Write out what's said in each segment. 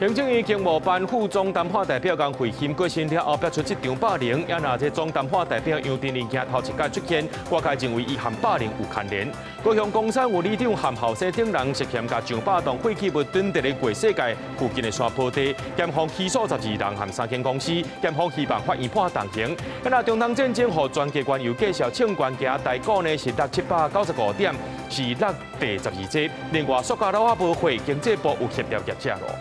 行政院经贸办副总谈判代表江惠馨过身了后，爆出职场霸凌，也若这总谈判代表杨振宁今头一摆出现，外界认为伊和霸凌有牵连。高雄岡山有里长和后生等人涉嫌共上百栋废弃物囤伫咧月世界附近的山坡地，检方起诉12人和三间公司，检方希望法院判重刑。啊，若中东战争予全国原油继续冲悬，今台股呢是落795点，是落第12济。另外，塑胶篓仔无货，经济部有协调业者咯。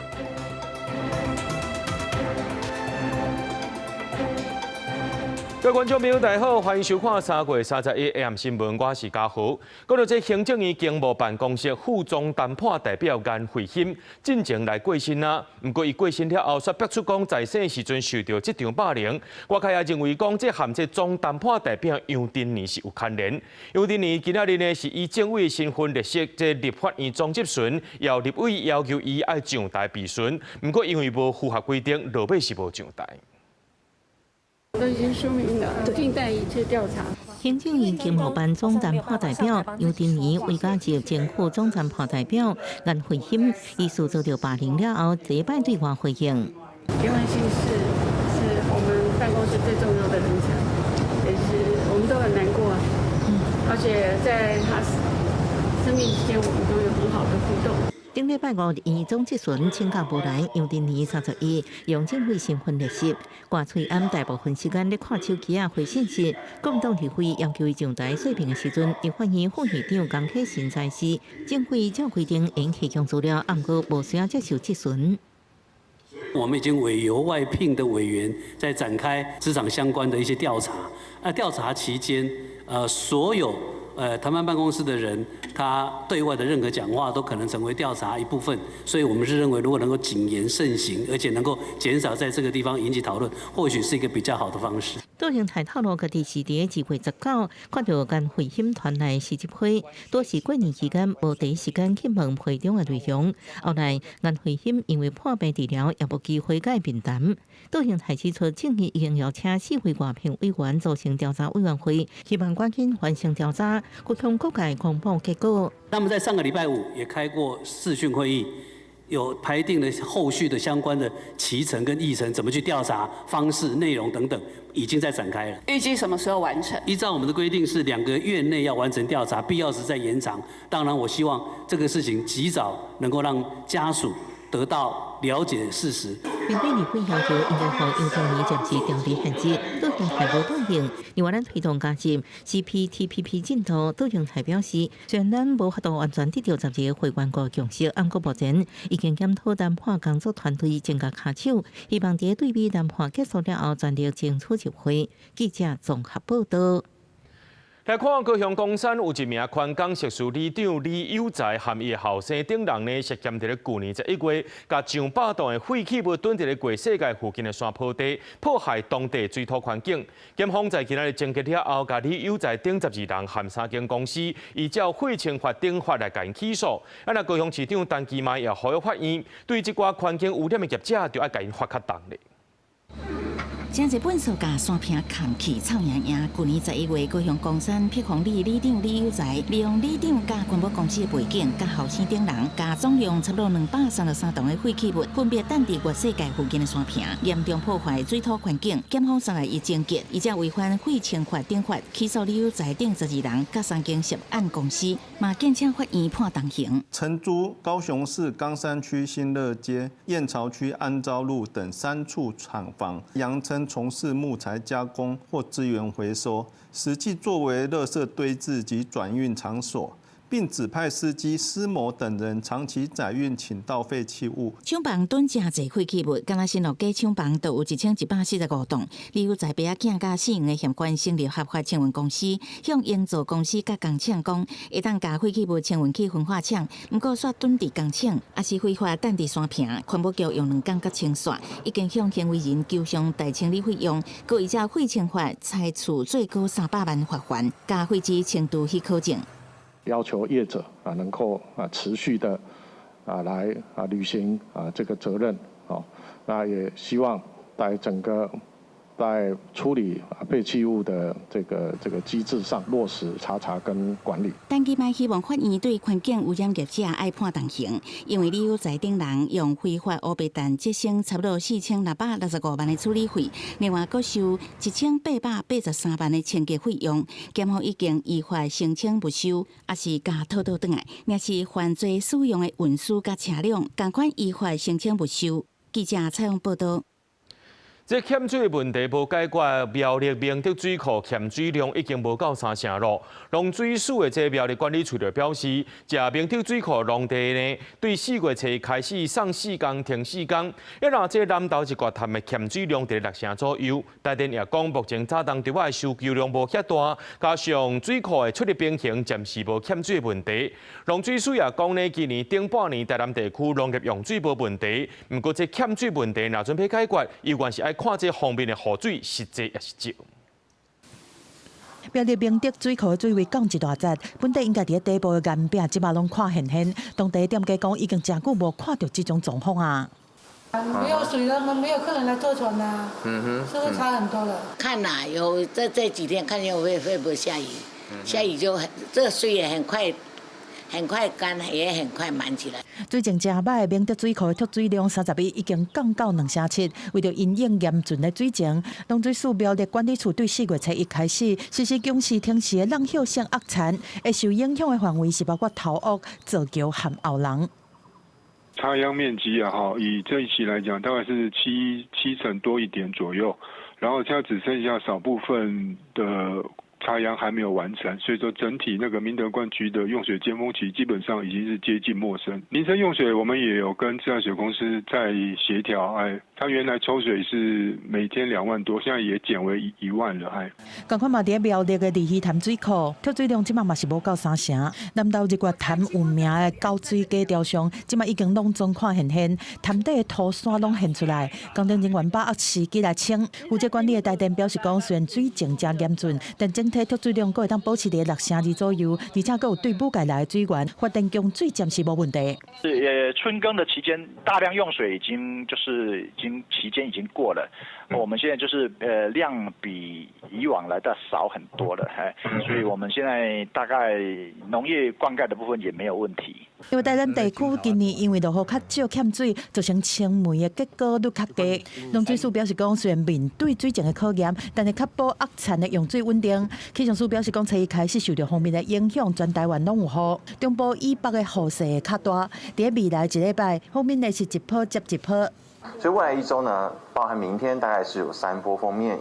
各位观众朋友，大家好，欢迎收看3月31 AM 新闻，我是嘉豪。讲到这行政院经贸办公室副总谈判代表颜惠馨进前来过身啊，毋过伊过身了后，煞爆出讲在生时阵受到职场霸凌。外界也认为讲这和这总谈判代表杨振宁是有牵连。杨振宁今仔日呢是以政委身份列席这立法院总质询，要立委要求伊爱上台备询，毋过因为无符合规定，落尾是无上台。都已经说明了，静待一切调查。行政院经贸办总谈判代表杨振宁为加入前副总谈判代表颜惠馨，疑似遭到霸凌了后，这摆对外回应。颜惠馨是我们办公室最重要的人才，也是我们都很难过，而且在他生病期间，我们都有很好的互动。顶礼拜五，院总质询请假无来，杨振宁31用政委身份列席，挂喙罨大部分时间咧看手机仔回信息。国民党立委要求伊上台说明的时阵，立法院副院长江启臣在时，政府照规定应提供资料，毋过无需要接受质询。我们已经委由外聘的委员在展开职场相关的一些调查。那调查期间，所有谈判办公室的人，他对外的任何讲话都可能成为调查一部分，所以我们是认为，如果能够谨言慎行，而且能够减少在这个地方引起讨论，或许是一个比较好的方式。杜英台透露，家己是伫2月19看到颜惠馨传来辞职批，都是过年期间无第一时间去问批中的内容。后来颜惠馨因为破病治疗，也无机会共伊面谈。杜英台指出，政院已经邀请四位外聘委员组成调查委员会，希望赶紧完成调查，向各界公布结果。那么在上个礼拜五也开过视讯会议，有排定了后续的相关的期程跟议程，怎么去调查方式、内容等等，已经在展开了。预计什么时候完成？依照我们的规定是2个月内要完成调查，必要时再延长。当然，我希望这个事情及早能够让家属得到了解事实。面对立委要求，应该予杨振宁暂时调离现职，杜英台无答应。另外，咱推动加入 CPTPP 进度，杜英台表示，虽然咱无法度完全得到12个会员国共识，毋过目前已经检讨谈判工作团队增加跤手，希望伫对美谈判结束了后，全力争取入会。记者综合报道。来看高雄冈山有一名宽工硕士里长李有才和伊的后生等人呢，涉嫌伫咧旧年11月，共上百栋的废弃物囤伫咧月世界附近的山坡地，破坏当地水土环境。检方在今仔日侦结了后，共李有才等12人和三间公司，依照废清法等法来共𪜶起诉。啊，若高雄市长陈其迈也呼吁法院，对这寡环境污染的业者，就爱共𪜶罚较重咧。真济粪扫共山坪崁去臭掖掖。旧年11月，高雄岡山碧峰里里长李有才利用里长佮环保公司的背景，佮后生等人，共总量差不多233栋的废弃物，分别掷伫月世界附近的山坪，严重破坏水土环境。检方31侦结，依照违反废清法等法，起诉李有才等12人，佮三间涉案公司，嘛建请法院判重刑。承租高雄市冈山区新乐街、燕巢区安昭路等三处厂房，扬称从事木材加工或资源回收，实际作为垃圾堆置及转运场所，并指派司机施某等人长期载运倾倒废弃物。厂房囤真济废弃物，敢若新乐街厂房就有1145栋。李有才爸仔囝佮四个嫌犯成立合法清运公司，向营造公司佮工厂讲，会当共废弃物清运去焚化厂，毋过煞囤伫工厂，抑是非法掷伫山坪。环保局用2工佮清煞，已经向行为人求偿代清理费用，阁依照废清法裁处最高300万罚锾，共废纸清除许可证。要求业者能够持续的来履行这个责任，那也希望在整个在處理廢棄物的這個機制上落實查查跟管理。陳其邁希望法院對環境污染業者愛判重刑，因為李有才等人用非法烏白氮節省差不多4665萬的處理費，另外閣收1883萬的清潔費用，檢方已經依法申請沒收，抑是共討倒轉來，若是犯罪使用的運輸佮車輛，仝款依法申請沒收。記者採訪報道。這欠水的問題無解決，苗栗明德水庫欠水量已經無夠三成咯。農水署的這苗栗管理處就表示，這明德水庫農地呢，對4月初開始送四工停四工，一若這南投日月潭的欠水量佇六成左右。台電也講，目前早冬稻仔的需求量無遐大，加上水庫的出入平衡，暫時無欠水的問題。農水署也講呢，今年頂半年台南地區農業用水無問題，毋過這欠水問題若準備解決，猶原是愛看這方面的雨水實際抑是少。苗栗明德水庫的水位降一大截，本底應該佇咧底部的岩壁，這擺攏看現現。當地店家講，已經誠久無看著這種狀況啊。沒有水了，沒有客人來坐船啦，是不是差很多了？看啦，有這幾天看見會不會下雨？下雨就很，這個水也很快。很快乾，也很快滿起來。水情誠䆀，明德水庫的蓄水量31，已經降到2.7成。為著因應嚴峻的水情，農水署苗栗管理處對4月初一開始實施供時停時的落葉性壓殘，會受影響的範圍是包括頭屋、造橋和後廊。插秧面積啊，哈，以這一期來講，大概是七成多一點左右，然後現在只剩下少部分的插秧還沒有完成，所以說整體那個明德灌區的用水尖峰期基本上已經是接近末聲。民生用水我們也有跟自來水公司在協調，哎，他原來抽水是每天2萬多，現在也減為1萬了，哎。仝款嘛，佇苗栗的二魚潭水庫，蓄水量這擺嘛是無夠三成。南投日月潭有名的高水假雕像，這擺已經攏總看現現，潭底的土山攏現出來。工程人員把握時機來清。負責管理的台電表示講，雖然水情誠嚴峻，但整體蓄水量閣會當保持佇6.2成左右，而且閣有對武界來的水源，發電供水暫時無問題。是春耕的期間，大量用水已經就是已經期間已經過了，我們現在就是量比以往來的少很多了，所以我們現在大概農業灌溉的部分也沒有問題。因為台南地區今年因為落雨較少欠水，造成青梅的結果率較低。農水署表示講，雖然面對水情的考驗，但是確保壓田的用水穩定。氣象署表示講，初一開始受著鋒面的影響，全台灣攏有雨，中部以北的雨勢會較大。佇未來一禮拜，鋒面會是一波接一波。所以未來一周呢，包含明天大概是有三波鋒面，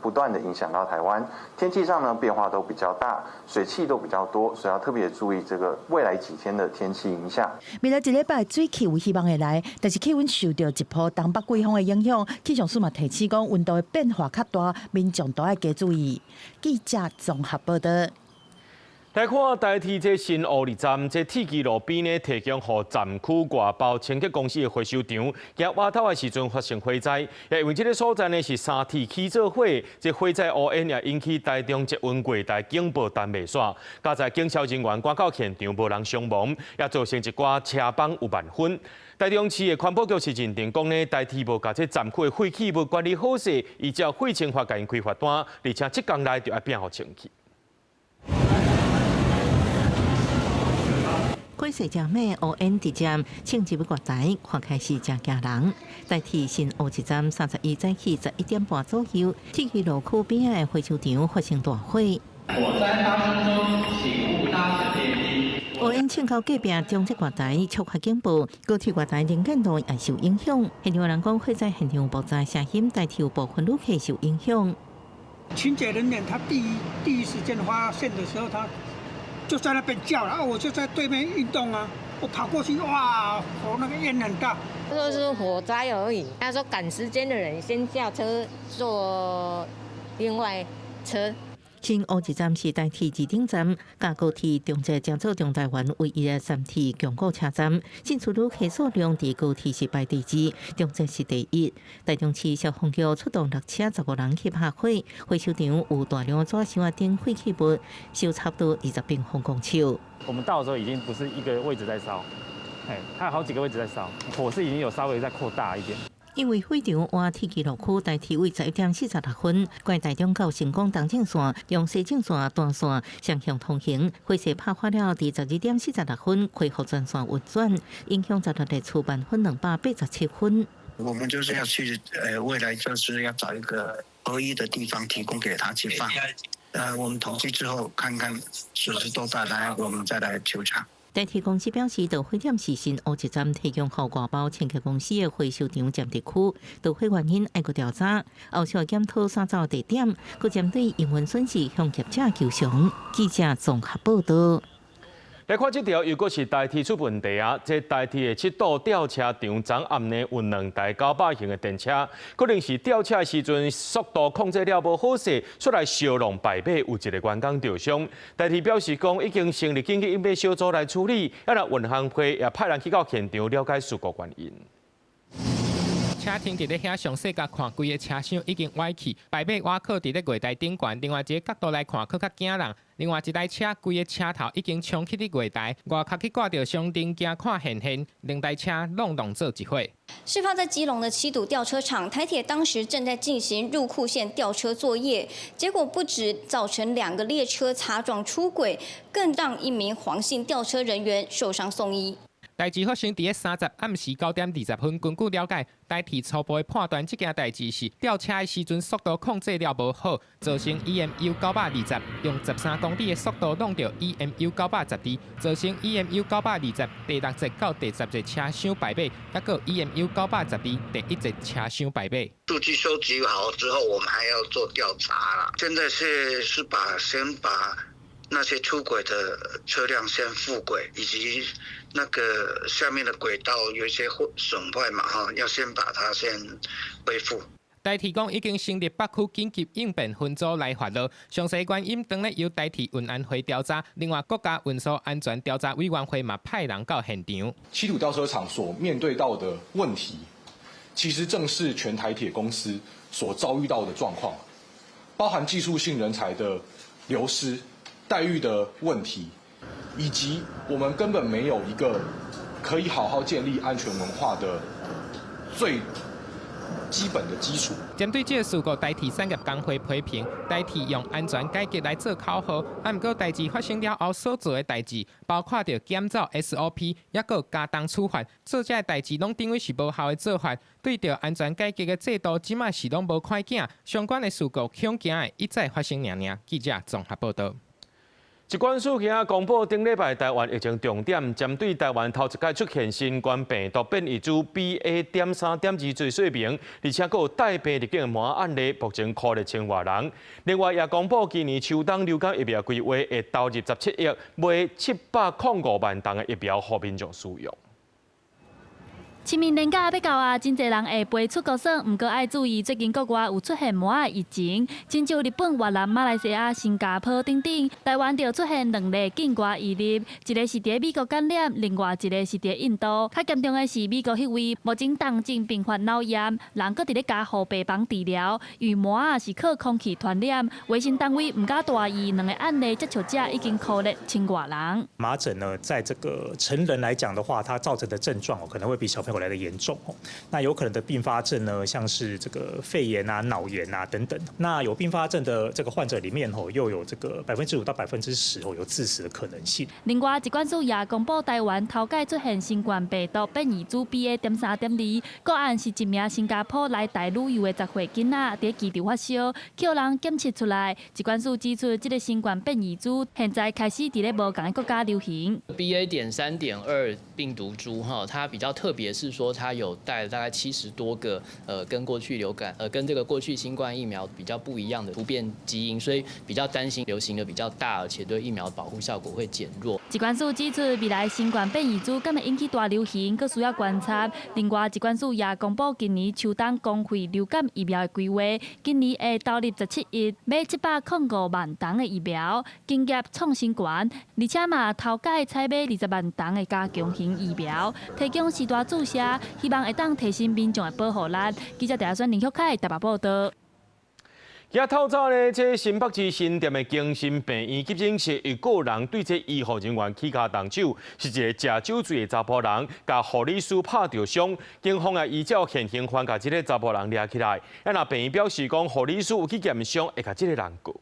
不斷的影響到台灣，天氣上呢變化都比較大，水汽都比較多，所以要特別注意這個未來幾天的天氣影響。未來一禮拜水汽有希望會來，但是氣溫受著一波東北季風的影響，氣象署嘛提醒講溫度的變化較大，民眾都愛加注意。記者綜合報道。來看台鐵這新烏里站，這鐵支路邊呢，提供予站區外包清潔公司的回收場，今晚頭的時陣發生火災，因為這个所在呢是三鐵起做火，這火災烏煙也引起台中捷運月台警報彈袂煞，佳哉警消人員趕到現場，無人傷亡，也造成一寡車幫有萬分。台中市的環保局是認定講呢，台鐵無共這站區的廢棄物管理好勢，依照廢清法共𪜶開罰單，而且這工內就愛摒予清氣。火勢誠猛，烏煙直接衝入月台，看起來是誠驚人。台鐵新烏一站31早起11點半左右，鐵支路區邊仔的回收場發生大火。火災發生中，請勿搭乘電梯。烏煙衝到隔壁中捷月台，觸發警報，高鐵月台能見度也受影響。現場人講，火災現場爆炸聲響，台鐵有部分旅客受影響。清潔人員他第一時間發現的時候，他就在那邊叫了，我就在對面運動啊，我跑過去，哇，火那個煙很大。他說是火災而已，他說趕時間的人先下車坐另外車。新烏一站是台鐵二等站，佮高鐵中捷成做中台灣唯一的三鐵共構車站，進出旅客數量佇高鐵是排第二，中捷是第一。台中市消防局出動六車15人去拍火，回收場有大量紙箱等廢棄物，燒差不多20平方公尺。我們到的時候已經不是一個位置在燒，哎，它有好幾個位置在燒，火勢已經有稍微再擴大一點。因為火場倚鐵支落區，台鐵為11點46分，關台中到成功東正線、用西正線單線雙向通行。火勢拍發了，佇12點46分恢復全線運轉，影響16列次慢分287分。我們就是要去，未來就是要找一個合一的地方提供給他去放。我們統計之後，看看損失多大，來我們再來求償。台鐵公司表示，導火點是新烏一站提供予外包清潔公司的回收場佔地區，導火原因愛閣調查，後續檢討徙走地點，閣針對營運損失向業者求償。記者綜合報導。來看這條，又閣是台鐵出問題啊！這台鐵的七堵吊車場，昨暗呢有兩台900型的電車，可能是吊車的時陣速度控制了無好勢，出來相挵排尾，有一个員工著傷。台鐵表示講，已經成立緊急應變小組來處理，啊，若運航會也派人去到現場了解事故原因。車停佇咧遐，詳細共看，規个車廂已經歪去，排尾倚靠佇咧月台頂懸。另外一个角度來看，閣較驚人。另外一台車，規个車頭已經衝去佇月台，外殼去掛著雙燈鏡看現現，兩台車攏攏做一伙。事發在基隆的七堵吊車廠，台鐵當時正在進行入庫線吊車作業，結果不止造成兩個列車擦撞出軌，更讓一名黃姓吊車人員受傷送醫。代誌發生佇咧30暗時9點20分，根據了解，台鐵初步的判斷，這件代誌是吊車的時陣速度控制了無好，造成 EMU 920用13公里的速度挵著 EMU 912，造成 EMU 920第六節到第十節車廂排尾，抑閣 EMU 912第一節車廂排尾。數據收集好之後，我們還要做調查啦。現在是把先把那些出軌的車輛先復軌，以及那個下面的軌道有一些損壞嘛，哈，要先把它先恢復。台鐵講已經成立北區緊急應變分組來發落，詳細原因當咧由台鐵運安會調查。另外，國家運輸安全調查委員會嘛派人到現場。七堵吊車廠所面對到的問題，其實正是全台鐵公司所遭遇到的狀況，包含技術性人才的流失、待遇的問題，以及我們根本沒有一個可以好好建立安全文化的最基本的基礎。針對這個事故，台鐵產業工會批評台鐵用安全改革來做口號，啊，毋過代誌發生了後所做的代誌，包括著檢走 SOP，抑閣加重處罰，做這个代誌攏等於是無效的做法。對著安全改革的制度，這擺是攏無看見，相關的事故恐驚會一再發生爾爾。記者綜合報導。疾管署今仔公布，頂禮拜台灣疫情重點，針對台灣頭一擺出現新冠病毒變異株 BA.3.2做說明，而且閣有帶病入境的麻案例，目前箍了千外人。另外，也公布今年秋冬流感疫苗規劃會投入17億，買705萬筒的疫苗，予民眾使用。清明連假欲到啊，真濟人會飛出國耍，毋過愛注意，最近國外有出現麻仔疫情，親像日本、越南、馬來西亞、新加坡等等，台灣就出現兩例境外移入，一个是佇美國感染，另外一个是佇印度。較嚴重的是美國彼位，目前重症併發腦炎，人閣佇咧加護病房治療，因為麻仔是靠空氣傳染，衛生單位毋敢大意，兩个案例接觸者已經箍了千外人。麻疹呢，在這個成人來講的話，它造成的症狀可能會比小朋友來的嚴重哦，那有可能的併發症呢，像是這個肺炎啊、腦炎啊等等。那有併發症的這個患者裡面吼，又有這個5%到10%哦，有致死的可能性。另外，疾管署也公布台灣頭擺出現新冠病毒變異株 BA.3.2個案，是一名新加坡來台旅遊的10歲囡仔，佇機場發燒，予人檢測出來。疾管署指出，這个新冠變異株現在開始佇咧無仝的國家流行。 BA.3.2病毒株哈，它比較特別是說它有帶了大概70多個，跟過去流感，跟這個過去新冠疫苗比較不一樣的突變基因，所以比較擔心流行的比較大，而且對疫苗保護效果會減弱。疾管署指出，未來新冠變異株敢會引起大流行，閣需要觀察。另外，疾管署也公布今年秋冬公費流感疫苗的規劃，今年會投入17億買705萬筒的疫苗，緊急創新高，而且嘛頭擺採買20萬筒的加強型疫苗，提供施打注射。希望會當提升民眾的保護力。記者鄭阿孫林旭凱台北報導。今透早呢，這新北市新店的精神病院急診室，有個人對這醫護人員起跤動手，是一個食酒醉的查埔人，共護理師拍著傷，警方也依照現行犯共這个查埔人掠起來。啊，若病院表示講，護理師有去驗傷，會共這个人告。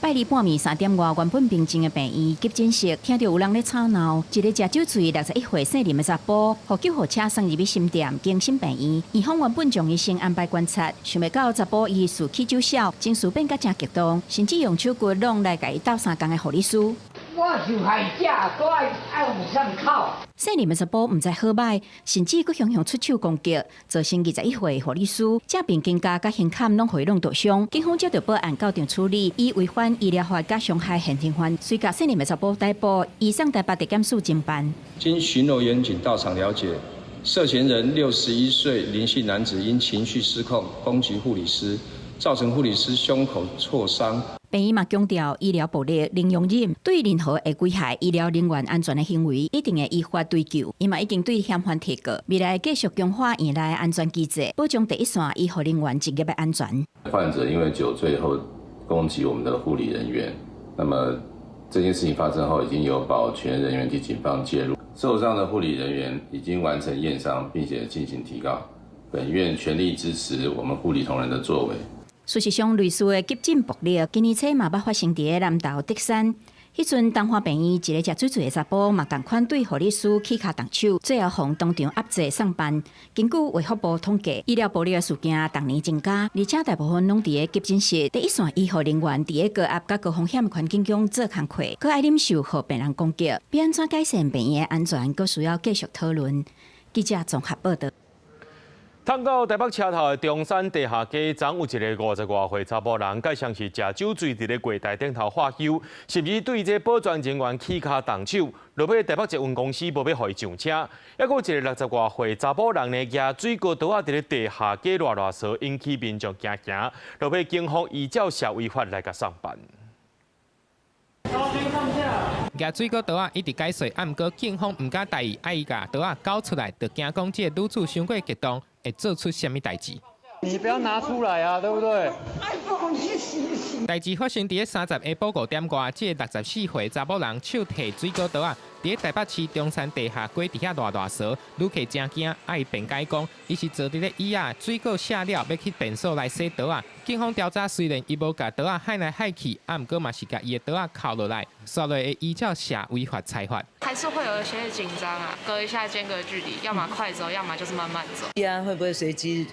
拜二半暝3點外，原本平靜的病院急診室，聽著有人咧吵鬧。一个食酒醉61歲姓林的查埔，予救護車送入去新店精神病院。院方原本將伊先安排觀察，想袂到查埔伊事起酒痟，情緒變甲誠激動，甚至用手骨攏來共伊鬥相共的護理師。我受害者，閣愛愛用啥物口？姓林的查埔毋知好䆀，甚至閣雄雄出手攻擊，造成21歲護理師正面肩胛佮胸坎攏予伊弄著傷。警方接著報案到場處理，以違反醫療法佮傷害現行犯，隨共姓林的查埔逮捕，移送台北地檢署偵辦。經巡邏員警到場了解，涉嫌人61歲林姓男子因情緒失控攻擊護理師，造成護理師胸口挫傷。病院嘛強調，醫療暴力零容忍，對任何會危害醫療人員安全的行為，一定會依法追究。伊嘛已經對嫌犯提告，未來繼續強化院內安全機制，保障第一線醫護人員職業的安全。患者因為酒醉後攻擊我們的護理人員，那麼這件事情發生後，已經有保全人員及警方介入，受傷的護理人員已經完成驗傷，並且進行提告。本院全力支持我們護理同仁的作為。事實上，類似的急診暴力，今年初嘛捌發生佇咧南投竹山。彼陣東華病院一个食酒醉的查埔嘛，仝款對護理師起跤動手，最後予當場押解送辦。根據衛福部統計，醫療暴力的事件逐年增加，而且大部分攏佇咧急診室第一線醫護人員佇咧高壓佮高風險的環境中做工課，閣愛忍受予病人攻擊，欲按怎改善病院的安全，閣需要繼續討論。記者綜合報導。通到台北車頭的中山地下街昨有一个50外歲查埔人，蓋像是食酒醉佇咧櫃台頂頭喝休，甚至對這保全人員起跤動手，落尾台北捷運公司無欲予伊上車。抑閣有一个60外歲查埔人呢，舉水果刀仔佇咧地下街賴賴趖，引起民眾驚驚。落尾警方依照社會法來共送辦。舉水果刀仔一直解說，啊，毋過警方毋敢大意，愛伊共刀仔交出來，就驚講這个女子傷過激動，會做出啥物代誌。你不要拿出來啊，對不對？代誌發生佇咧30下晡5點外，這个64歲查某人手提水果刀仔，佇咧台北市中山地下街佇遐賴賴趖，旅客誠驚，啊伊辯解講，伊是坐佇咧椅仔，水果卸了，欲去便所來洗刀仔。警方調查雖然伊無共刀仔害來害去，啊，毋過嘛是共伊的刀仔扣落來，煞落會依照社維法裁罰。還是會有一些緊張啊，隔一下間隔距離，要麼快走，要麼就是慢慢走。對啊，會不會隨機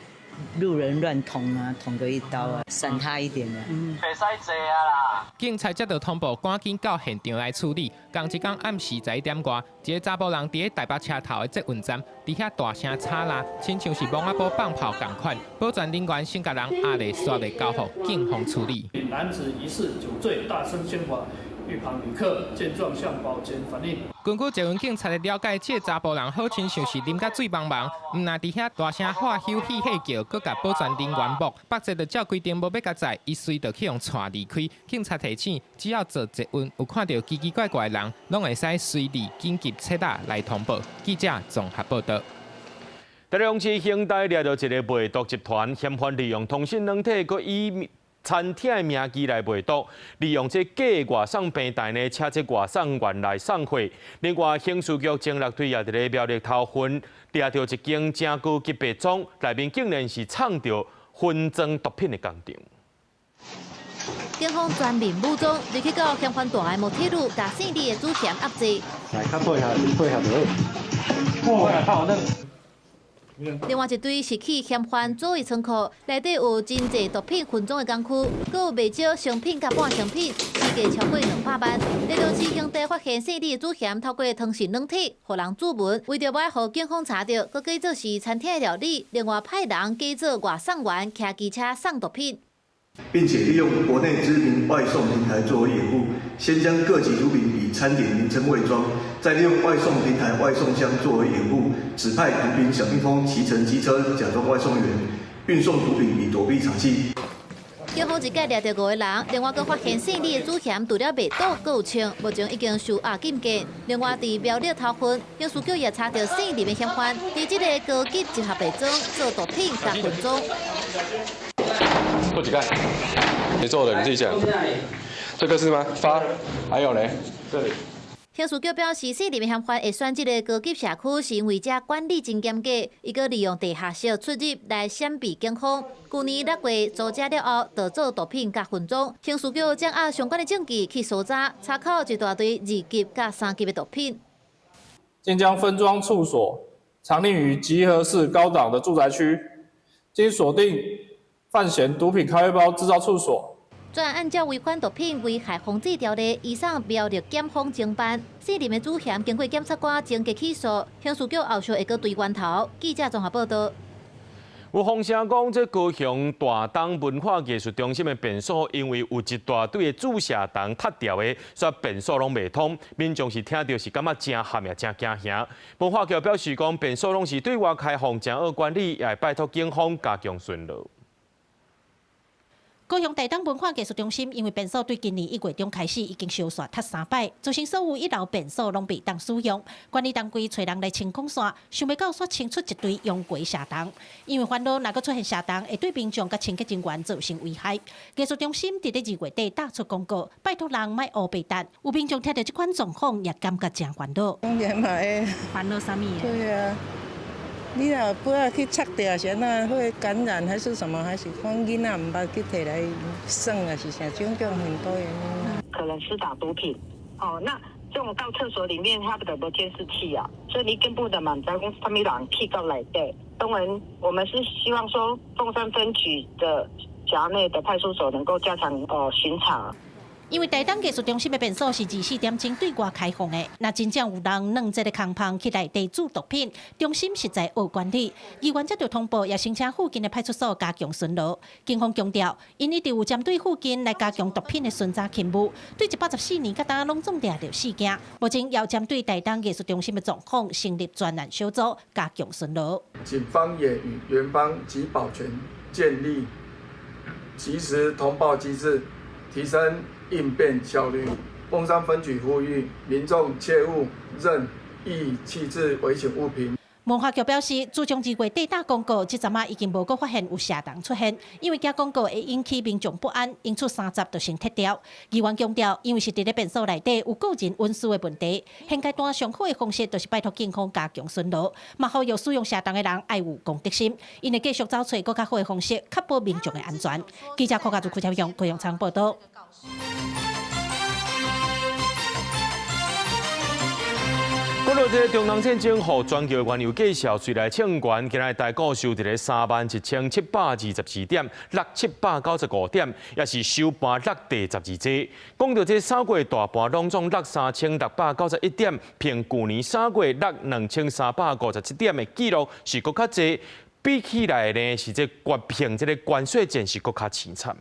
路人亂捅啊，捅個一刀啊，閃他一點啊。袂使坐啊啦！警察接到通報，趕緊到現場來處理。仝一工暗時11點外，一个查埔人佇咧台北車頭的捷運站，佇遐大聲吵鬧，親像是墓仔埔放炮仝款。保全人員先共人押咧，煞咧交予警方處理。男子疑似酒醉，大聲喧譁。一旁旅客見狀向保全反映。根據捷運警察的了解，這个查埔人好親像是啉甲醉茫茫，毋但佇遐大聲喝休戲戲叫，閣共保全人員摸，北捷就照規定無欲共載，伊隨就去予帶離開。警察提醒，只要坐捷運有看著奇奇怪怪的人，攏會使隨時緊急切打來通報。記者綜合報導。台中市興大掠著一个賣毒集團，嫌犯利用通訊軟體，閣以餐廳的名義來賣毒，利用這假外送平台呢，請這外送員來送貨。另外，刑事局偵六隊也佇咧苗栗頭份掠著一間誠高級白莊，內面竟然是藏著分裝毒品的工廠。警方全面武裝，入去到嫌犯蹛的摩鐵輪，共姓李的主嫌押制。來，較配合，配合就好。好，另外一隊是去嫌犯左翼倉庫，內底有真濟毒品分裝的工具，閣有袂少成品佮半成品，市價超過200萬。台中市刑地發現姓李的主嫌透過通訊軟體，予人注文，為著無愛予警方查著，閣假做是餐廳的料理，另外派人假做外送員，騎機車送毒品。並且利用國內知名外送平台作為掩護，先將各級毒品以餐點名稱偽裝，再利用外送平台外送箱作為掩護，指派毒品小蜜蜂騎乘機車假裝外送員，運送毒品以躲避查緝。警方一共掠著5个人，另外閣發現姓李的主嫌除了賣毒，閣有槍，目前已經收押禁見。另外，佇苗栗頭份，刑事局也查著姓林的嫌犯，佇這个高級集合白莊做毒品佮分裝。過幾蓋？誰做的？你自己講。這個是嗎？發，還有咧？這裡。刑事局表示，四名嫌犯會選這个高級社區，是因為這管理真嚴格，伊閣利用地下室出入來閃避警方。舊年6月租遮了後，就做毒品佮分裝。刑事局掌握相關的證據去搜查，查扣一大堆2級佮3級的毒品。經將分裝處所藏匿於集合式高檔的住宅區，經鎖定犯嫌毒品咖啡包製造處所。專案按照違反毒品危害防治條例，移送苗栗檢方偵辦。四名的主嫌經過檢察官偵結起訴，刑事局後續會閣追源頭。記者綜合報道。有風聲講，這高雄大東文化藝術中心的便所，因為有一大堆的注射筒塌掉的，所以便所攏袂通。民眾是聽著是感覺真嚇也真驚嚇。文化局表示講，便所攏是對外開放，誠好管理，也會拜託警方加強巡邏。高雄大東文化藝術中心因為便所對今年1月中開始已經燒煞塌3擺，造成所有一樓便所攏袂當使用。管理單位揣人來清空線，想袂到煞清出一堆陽過蛇蟲。因為煩惱若閣出現蛇蟲，會對民眾佮清潔人員造成危害。藝術中心佇咧2月底打出公告，拜託人莫烏白等。有民眾聽著這款狀況，也感覺誠煩惱。當然嘛會煩惱啥物？對啊。你若不要去拆掉，是按怎會感染還是什麼？還是講囡仔毋捌去提來耍啊？是啥種種很多原因。可能施打毒品，哦，那這種到廁所裡面，他不得無監視器啊，所以你根本就嘛毋知講啥物人去到內底。當然，我們是希望說鳳山分局的轄內的派出所能夠加強巡查。因為大東藝術中心的便所是24點鐘對外開放的，若真正有人弄這个空芳去內底注毒品，中心實在惡管理。議員接著通報，也申請附近的派出所加強巡邏。警方強調，𪜶一直有針對附近來加強毒品的巡查勤務，對114年到今攏總掠著4件。目前也有針對大東藝術中心的狀況成立專案小組，加強巡邏。警方也與園方及保全建立即時通報機制，提升應變效率。鳳山分局呼籲民眾切勿任意棄置危險物品。文化局表示，自從2月底打公告，這陣仔已經無閣發現有蛇蟲出現，因為驚廣告會引起民眾不安，因此30就先撤掉。議員強調，因為是佇咧便所內底有個人隱私的問題，現階段上好的方式就是拜託警方加強巡邏，嘛呼籲使用蛇蟲的人愛有公德心，𪜶會繼續找揣閣較好的方式，確保民眾的安全。記者柯家祖、柯超勇、高雄倉報道。講到這个中東戰爭，予全球原油價數隨來衝懸，今日台股收佇咧31,724點，落795點，也是收盤落第12濟。講到這3月大盤攏總落3,691點，憑舊年3月落2,357點的記錄是閣較濟，比起來呢是這決平這个關稅戰是閣較淒慘的。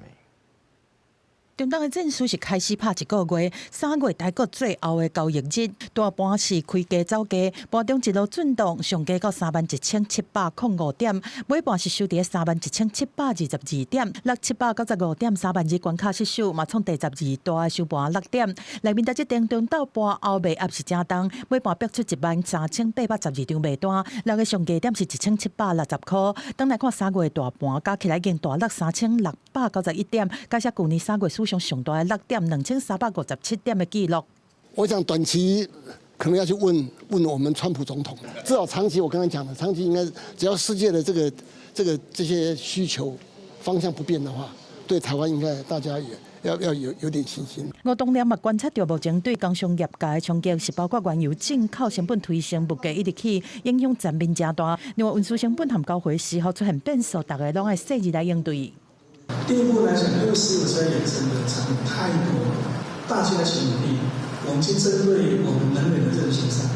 中東的戰事是開始拍一個月，3月台股最後的交易日，大盤是開低走低，盤中一路震盪，上低到31,705點，尾盤是收佇31,722點，落795點，3萬2關卡失守，嘛創第12大的收盤落點。內面在這當中到盤後賣壓是誠重，尾盤逼出13,812張賣單，落個上低點是1,760塊。當來看3月大盤加起來已經大落3,691點，加上舊年3月史上上大的落點2,357點的記錄。我想短期可能要去問問我們川普總統，至少長期我剛才講的，長期應該只要世界的這些需求方向不變的話，對台灣應該大家也要有點信心。吳東亮嘛觀察著目前對工商業界的衝擊是包括原油進口成本推升、物價一直起，影響全面誠大。另外運輸成本和交貨時候出現變數，大家攏愛細緻來應對。第二步來講，因為石油車衍生的產品太多了，大家一起努力，我們去針對我們能源的韌性上，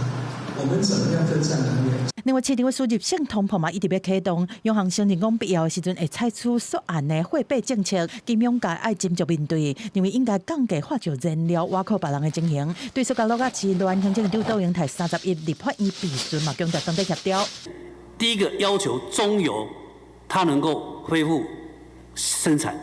我們怎麼樣分散能源？另外，市場的輸入性通膨嘛，一直欲啟動，央行承認講必要的時陣會採取縮按的貨幣政策，金融界愛斟酌面對，認為應該降低化石燃料倚靠別人的情形。對蘇格洛亞之亂，行政院長杜英台31立法院備詢嘛，強調當地協調。第一個要求中油，它能夠恢復生產，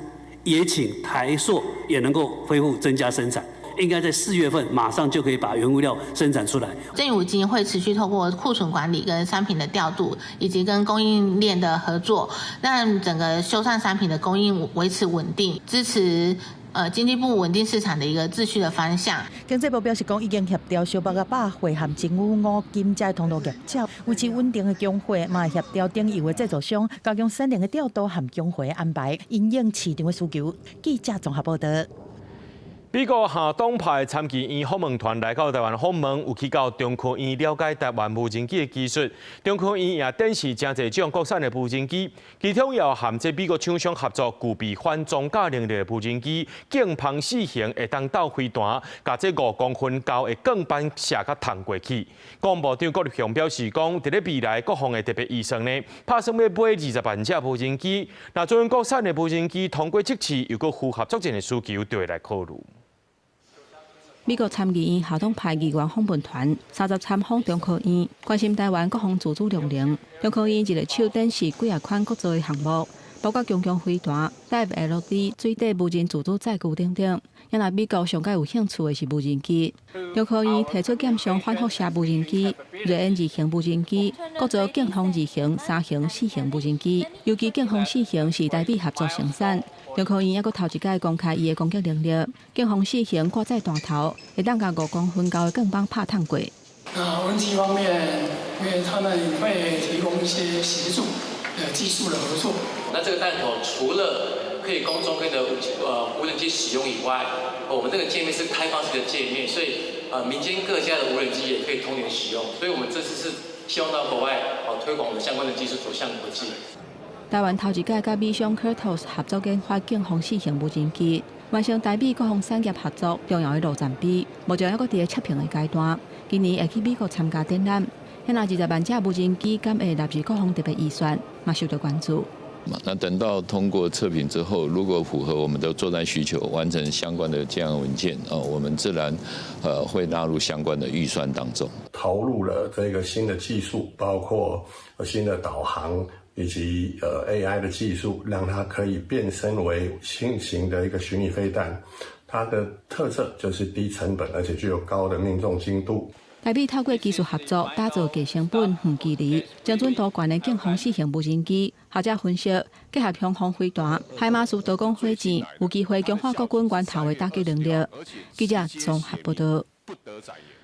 也請台塑也能夠恢復增加生產，應該在4月份馬上就可以把原物料生產出來。政府基金會持續透過庫存管理跟商品的調度，以及跟供應鏈的合作，讓整個修繕商品的供應維持穩定，支持經濟部穩定市場的一個秩序的方向。經濟部表示講，已經協調小北仔百貨和政府五金這通路業者維持穩定的供貨，嘛協調頂游的製造商加強產能的調度和供貨安排，因應市場的需求。記者綜合報道。美國下黨派參議院訪問團來到台灣訪問，有去到中科院了解台灣無人機的技術。中科院也展示誠濟種國產的無人機，其中也有和這美國廠商合作，具備反裝甲能力的無人機，劍鋒四型會當鬥飛彈，共這5公分高的鋼板射甲彈過去。國防部長郭立雄表示講，佇咧未來國防的特別預算呢，拍算欲買20萬架無人機。若將國產的無人機通過測試，又閣符合作戰的需求，就會來考慮。美國參議院下黨派議員訪問團30參訪中科院，關心台灣國防自主量能。中科院一个手展示幾仔款國造的項目，包括強強飛彈、FLD 水底無人自主載具等等。也若美國上蓋有興趣的是無人機，中科院提出劍翔反輻射無人機、睿遠二型無人機、國造劍鋒二型、三型、四型無人機。尤其劍鋒四型是台美合作生產。中科院猶閣頭一擺公開伊的攻擊能力，劍鋒四型掛載彈頭，會當共5公分高的鋼板拍探過。那無人機方面，因為他們會提供一些協助，技術的合作。那這個彈頭除了可以供中科的無人機使用以外，我們這個界面是開放式的界面，所以民間各家的無人機也可以通聯使用。所以我們這次是希望到國外推廣我們相關的技術，走向國際。台灣頭一擺佮美商 Kratos 合作研發劍鋒四型無人機，完成台美國防產業合作重要的路程碑。目前猶閣佇咧測評的階段，今年會去美國參加展覽。遐若20萬架無人機，敢會納入國防特別預算，嘛受到關注。那等到通過測評之後，如果符合我們的作戰需求，完成相關的這樣文件，哦，我們自然會納入相關的預算當中。投入了這個新的技術，包括新的導航以及AI 的技術，讓它可以變身為新型的一個巡弋飛彈。它的特色就是低成本，而且具有高的命中精度。台美透過技術合作，打造低成本、遠距離、精準度懸的劍鋒四型無人機。學者分析，結合雄風飛彈、海馬斯多管火箭，有機會強化國軍源頭的打擊能力。記者綜合報道。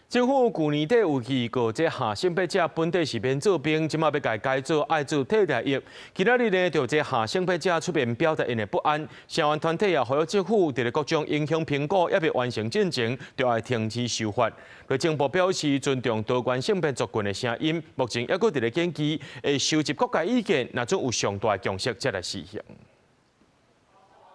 政府舊年底有預告，這下性別者本底是免做兵，這馬欲共改做愛做替代役。今仔日呢，就這下性別者出面表達𪜶的不安，聲援團體也呼籲政府佇咧各種影響評估猶未完成進前，就愛停止修法。內政部表示尊重多元性別族群的聲音，目前猶閣佇咧研究，會收集各界意見，若準有上大共識，才來實行。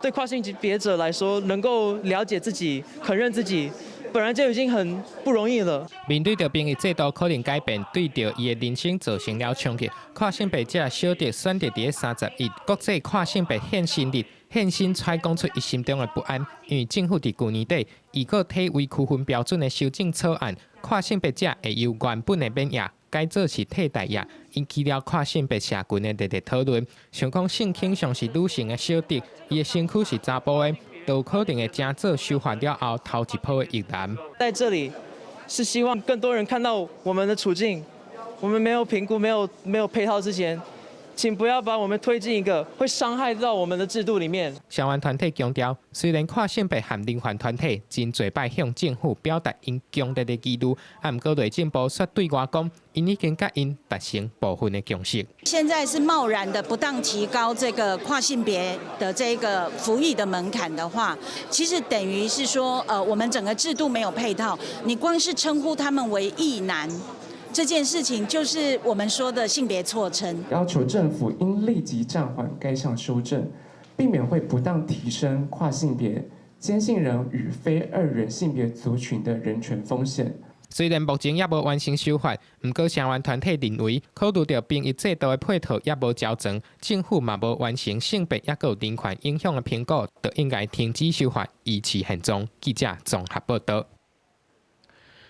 對跨性別者來說，能夠了解自己、肯認自己，本來就已經很不容易了。面對著兵役制度可能改變，對著伊的人生造成了衝擊。跨性別者小迪選擇佇咧31國際跨性別憲身日，現身揣講出伊心中的不安，因為政府佇舊年底預告體位區分標準的修正草案，跨性別者會由原本的免役改做是替代役，引起了跨性別社群的熱烈討論。想講性傾向是女性的小迪，伊的身軀是查埔的，都可能會成做修法了後頭一波的役男。在這裡是希望更多人看到我們的處境，我們沒有評估、沒有配套之前，請不要把我們推進一個會傷害到我們的制度裡面。聲援團體強調，雖然跨性別和人權團體真濟擺向政府表達𪜶強烈的疑慮，啊，毋過內政部卻對外講，𪜶已經佮𪜶達成部分的共識。現在是貿然的不當提高這個跨性別的這個服役的門檻的話，其實等於是說，我們整個制度沒有配套，你光是稱呼他們為異男。這件事情就是我們說的性別錯稱。要求政府應立即暫緩該項修正，避免會不當提升跨性別、間性人與非二元性別族群的人權風險。雖然目前猶無完成修法，毋過聲援團體認為，考慮著兵役制度的配套猶無周全，政府嘛無完成性別猶閣有人權影響的評估，就應該停止修法，維持現狀。記者綜合報道。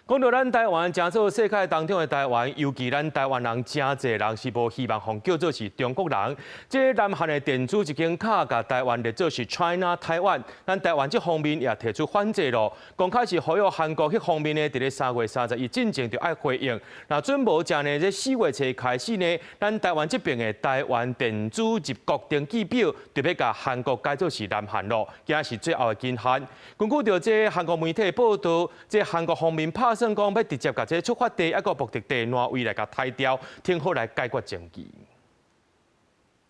講到咱台灣，成做世界當中的台灣，尤其咱台灣人誠濟人是無希望予叫做是中國人。這南韓的電子入境卡共台灣列做是 China Taiwan，咱台灣這方面也提出反制咯。公開是呼籲韓國彼方面呢，佇咧3月31進前就愛回應。若準無正呢，這4月初開始呢，咱台灣這邊的台灣電子入國登記表，就欲共韓國改做是南韓咯，今是最後的期限。根據著這韓國媒體報道，這韓國方面拍算講欲直接共這出發地抑閣目的地單位來共刣掉，挺好來解決爭議。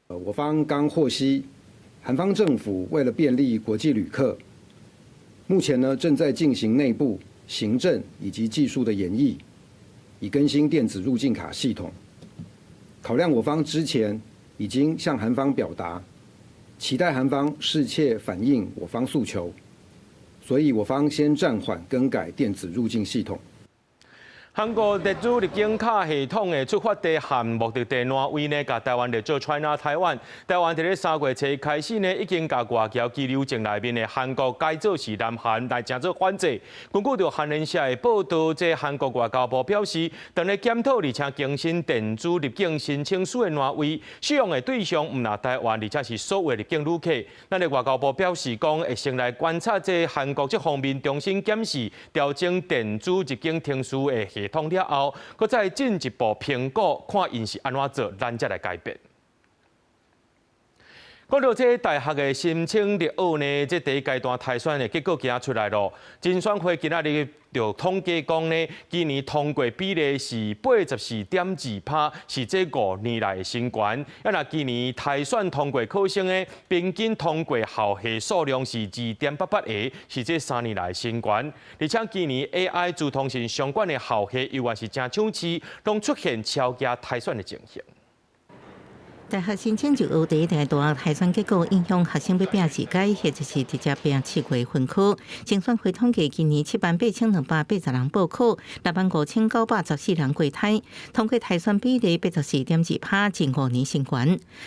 我方剛獲悉，韓方政府為了便利國際旅客，目前呢正在進行內部行政以及技術的研議，以更新電子入境卡系統。考量我方之前已經向韓方表達，期待韓方適切反映我方訴求。所以，我方先暫緩更改電子入境系統。韓國電子入境卡系統的出發地和目的地單位呢，共台灣列做 China Taiwan。台灣佇咧3月初開始呢，已經共外僑居留證內面的韓國改做是南韓來成做反制。根據著韓聯社的報道，這韓國外交部表示，當咧檢討而且更新電子入境申請書的單位，適用的對象毋但台灣，而且是所有入境旅客。咱的外交部表示講，會先來觀察這韓國這方面重新檢視調整電子入境程序的系統了後，閣再進一步評估，看𪜶是按怎做，咱才來改變。講到這大學的申請入學呢，這第一階段篩選的結果今仔出來咯。甄選會今仔日就統計講呢，今年通過比例是84.2%，是這5年來的新高。啊，若今年篩選通過考生的平均通過校系數量是2.88個，是這3年來的新高。而且今年 AI 資通訊相關的校系猶原是誠搶市，攏出現超額篩選的情形。大學申請入學第一階段篩選結果影響學生欲拼自改，或者是直接拼7月分科。甄選會統計今年78,280人報考，65,914人過篩，通過篩選比例84.2%，近5年新高。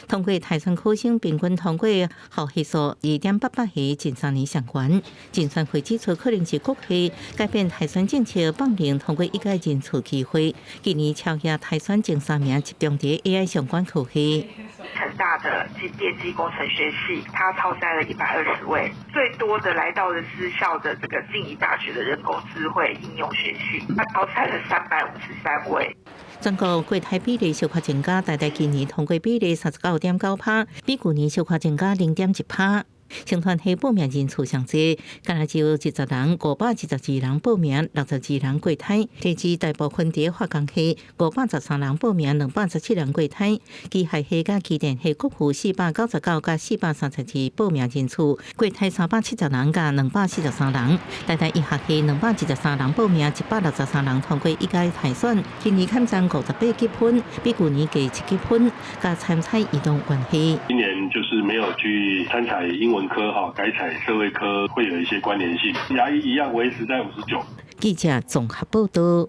通過篩選考生平均通過校系數2.88個，近3年上懸。甄選會指出，可能是各系改變篩選政策，放任通過醫改人數機會。今年超額篩選前三名集中佇 AI 相關科系。成大的電機工程學系，它超篩了120位，最多的來到了私校的這個靜宜大學的人工智慧應用學系，它超篩了353位。全國過篩比例小可增加，台大今年通過比例39.9%，比舊年小可增加0.1%。成傳系報名人數上濟，敢若只有20人，522人報名，62人過篩。第二大部分佇化工系，513人報名，217人過篩。機械系佮機電系各有499佮432報名人次，過篩370人佮243人。台大醫學系223人報名，163人通過醫改篩選。今年減佔58級分，比舊年低7級分，佮參採移動關係。今年就是沒有去參採英文科哈，改採社會科會有一些關聯性。牙醫一樣維持在59。記者綜合報道。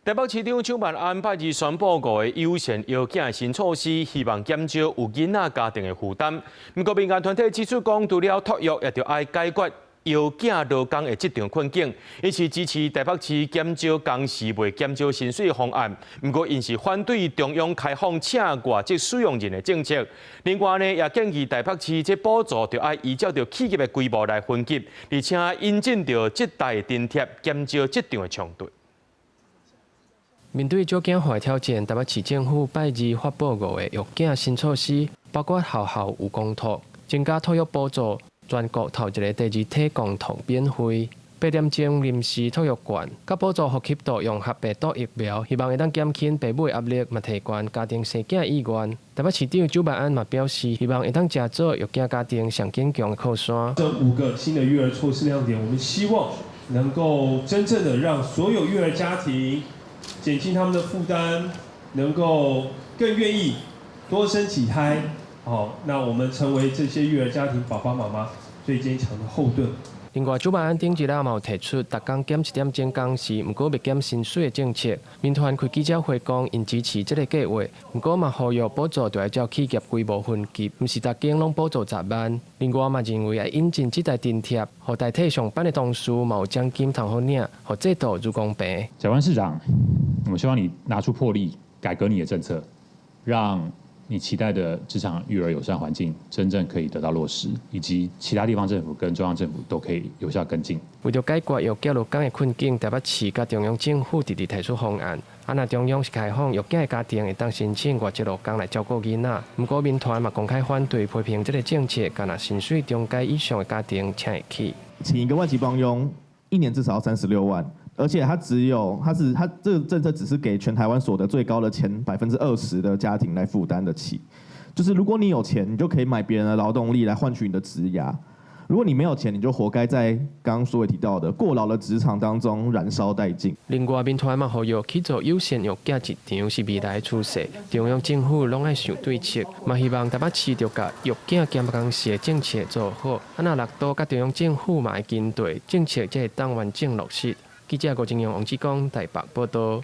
台北市長蔣萬安拜二宣布五个友善藥囝的新措施，希望減少有囡仔家庭的負擔。毋過民間團體指出講，除了托育，也著愛解決藥囝勞工的職場困境，𪜶是支持台北市減少工時袂減少薪水方案。毋過，𪜶是反對中央開放請外籍使用人的政策。另外呢，也建議台北市這補助著愛依照著企業的規模來分級，而且引進著職代津貼，減少職場的衝突。面對少子化挑戰，台北市政府拜二發布五个育囝新措施，包括校校有公托，增加托育補助。全國頭一个第二體公托免費，8點鐘臨時托育券，佮補助呼吸道融合病毒疫苗，希望會當減輕爸母的壓力，嘛提懸家庭生囝意願。台北市長蔣萬安嘛表示，希望會當誠做育囝家庭上堅強的靠山。這五個新的育兒措施亮點，我們希望能夠真正的讓所有育兒家庭減輕他們的負擔，能夠更願意多生幾胎。好，那我們成為這些育兒家庭爸爸媽媽最最堅強的後盾。另外，蔣萬安頂一日嘛有提出，逐工減一點鐘工時，毋過袂減薪水的政策。民團開記者會講，𪜶支持這个計劃，毋過嘛呼籲補助著愛照企業規模分級，毋是逐間攏補助10萬。另外嘛認為愛引進職涯津貼，予代替上班的同事嘛有獎金通好領，予制度愈公平。蔣萬安市長，我希望你拿出魄力，改革你的政策，讓你期待的職場育兒友善環境真正可以得到落實，以及其他地方政府跟中央政府都可以有效跟進。為著解決育囝勞工的困境，台北市佮中央政府直直提出方案。啊，若中央是開放育囝的家庭會當申請外籍勞工來照顧囡仔，毋過民團嘛公開反對批評這个政策，干焦薪水中階以上的家庭請會起。請一個外籍幫傭，一年至少要36萬。而且他只有，他是他這個政策只是給全台灣所得最高的前20%的家庭來負擔得起。就是如果你有錢，你就可以買別人的勞動力來換取你的職涯；如果你沒有錢，你就活該在剛剛所謂提到的過勞的職場當中燃燒殆盡。另外，民團嘛呼籲去做友善育囝市場是未來的趨勢，中央政府攏愛想對策，嘛希望台北市著共育囝減工時的政策做好，啊若六都佮中央政府嘛會跟對政策，才會當完整落實。記者郭正陽、王志剛台北報導。